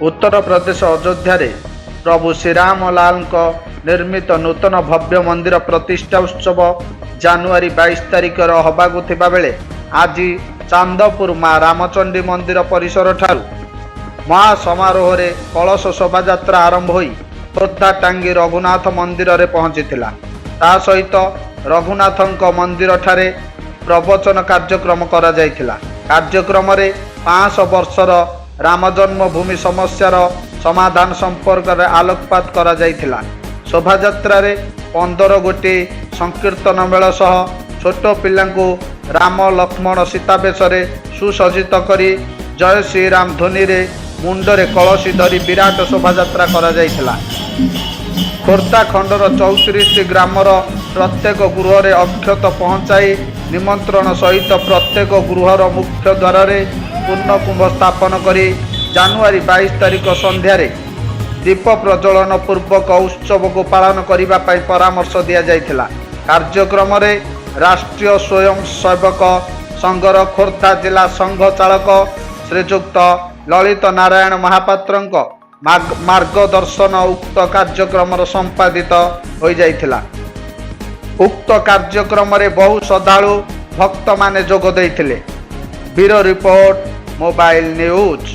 ଉତ୍ତରପ୍ରଦେଶ ଅଯୋଧ୍ୟାରେ ପ୍ରଭୁ ଶ୍ରୀରାମଲାଲଙ୍କ ନିର୍ମିତ ନୂତନ ଭବ୍ୟ ମନ୍ଦିର ପ୍ରତିଷ୍ଠା ଉତ୍ସବ ଜାନୁଆରୀ 22 ତାରିଖରେ ହେବାକୁ ଥିବାବେଳେ ଆଜି ଚାନ୍ଦପୁର ମା ରାମଚଣ୍ଡୀ ମନ୍ଦିର ପରିସରଠାରୁ ମହାସମାରୋହରେ କଳସ ଶୋଭାଯାତ୍ରା ଆରମ୍ଭ ହୋଇ ଖୋର୍ଦ୍ଧା ଟାଙ୍ଗୀ ରଘୁନାଥ ମନ୍ଦିରରେ ପହଞ୍ଚିଥିଲା। ତା ସହିତ ରଘୁନାଥଙ୍କ ମନ୍ଦିରଠାରେ ପ୍ରବଚନ କାର୍ଯ୍ୟକ୍ରମ କରାଯାଇଥିଲା। କାର୍ଯ୍ୟକ୍ରମରେ 500 ବର୍ଷର ରାମ ଜନ୍ମଭୂମି ସମସ୍ୟାର ସମାଧାନ ସମ୍ପର୍କରେ ଆଲୋକପାତ କରାଯାଇଥିଲା। ଶୋଭାଯାତ୍ରାରେ 15 ଗୋଟି ସଂକୀର୍ତ୍ତନ ମେଳ ସହ ଛୋଟ ପିଲାଙ୍କୁ ରାମ, ଲକ୍ଷ୍ମଣ, ସୀତା ବେଶରେ ସୁସଜ୍ଜିତ କରି ଜୟ ଶ୍ରୀରାମ ଧ୍ୱନିରେ ମୁଣ୍ଡରେ କଳସୀ ଧରି ବିରାଟ ଶୋଭାଯାତ୍ରା କରାଯାଇଥିଲା। ଖୋର୍ଦ୍ଧା ଖଣ୍ଡର 34ଟି ଗ୍ରାମର ପ୍ରତ୍ୟେକ ଗୃହରେ ଅକ୍ଷତ ପହଞ୍ଚାଇ ନିମନ୍ତ୍ରଣ ସହିତ ପ୍ରତ୍ୟେକ ଗୃହର ମୁଖ୍ୟ ଦ୍ୱାରରେ ପୂର୍ଣ୍ଣକୁମ୍ଭ ସ୍ଥାପନ କରି ଜାନୁଆରୀ 22 ତାରିଖ ସନ୍ଧ୍ୟାରେ ଦୀପ ପ୍ରଜ୍ୱଳନ ପୂର୍ବକ ଉତ୍ସବକୁ ପାଳନ କରିବା ପାଇଁ ପରାମର୍ଶ ଦିଆଯାଇଥିଲା। କାର୍ଯ୍ୟକ୍ରମରେ ରାଷ୍ଟ୍ରୀୟ ସ୍ୱୟଂ ସେବକ ସଂଘର ଖୋର୍ଦ୍ଧା ଜିଲ୍ଲା ସଂଘ ଚାଳକ ଶ୍ରୀଯୁକ୍ତ ଲଳିତ ନାରାୟଣ ମହାପାତ୍ରଙ୍କ ମାର୍ଗଦର୍ଶନ ଉକ୍ତ କାର୍ଯ୍ୟକ୍ରମର ସମ୍ପାଦିତ ହୋଇଯାଇଥିଲା। ଉକ୍ତ କାର୍ଯ୍ୟକ୍ରମରେ ବହୁ ଶ୍ରଦ୍ଧାଳୁ ଭକ୍ତମାନେ ଯୋଗ ଦେଇଥିଲେ। Bureau report, mobile news.